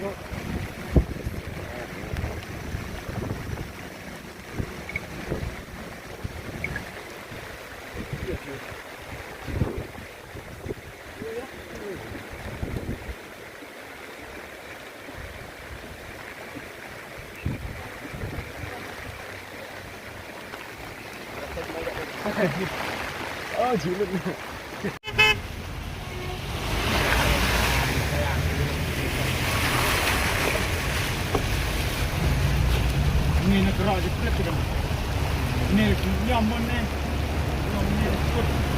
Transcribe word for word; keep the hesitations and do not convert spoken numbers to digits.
Oh, jilut. Ni na kerah je klik tu. Ni nyam mon ni. Nyam ni kut.